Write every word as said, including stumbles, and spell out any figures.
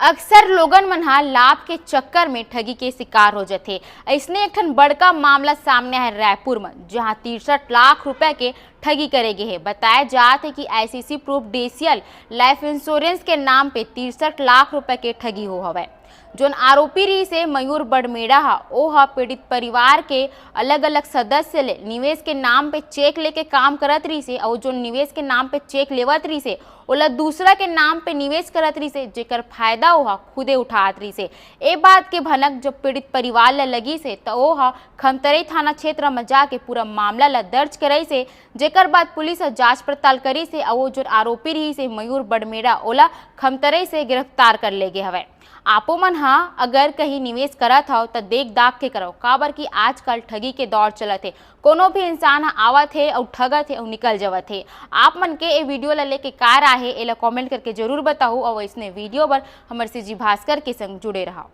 अक्सर लोगन मन ह लाभ के चक्कर में ठगी के शिकार हो जथे। अइसने एक ठन बड़का मामला सामने आए रायपुर म, जहां तिरसठ लाख रुपए के ठगी करे गे हे। बताया जात हे कि आईसीसी प्रूडेंशियल लाइफ इंश्योरेंस के नाम पे तिरसठ लाख रुपए के ठगी हो हवय। जोन आरोपी रहिस हे मयूर बड़मेड़ा ह, ओ ह पीड़ित परिवार के अलग-अलग सदस्य ले निवेश के नाम पे चेक लेके काम करत रहिस हे, अउ जोन निवेश के नाम पे चेक लेवत रहिस हे, ओला दूसरा के नाम पे निवेश करत रहिस हे, जेकर फायदा ओहा खुदे उठात रहिस हे। ए बात के भनक जब पीड़ित परिवार ल लगिस हे, त ओहा खमतरई थाना क्षेत्र म जाके पूरा मामला ल दर्ज करइस हे, जेकर बाद पुलिस ह जांच पड़ताल करिस हे, अउ ओ जोन आरोपी रहिस हे मयूर बड़मेड़ा, ओला खमतरई से गिरफ्तार कर ले गे हवय। आपो मन ह अगर कहीं निवेश करत हव, त देख दाख के करव, काबर कि आजकल ठगी के दौर चलत हे। कोनो भी इंसान ह आवत हे अउ ठगत हे अउ निकल जावत हे। आप मन के ए वीडियो ला लेके का राय हे, एला कमेंट करके जरूर बताहू, अउ अइसने वीडियो बर हमर सीजी भास्कर के संग जुड़े रहव।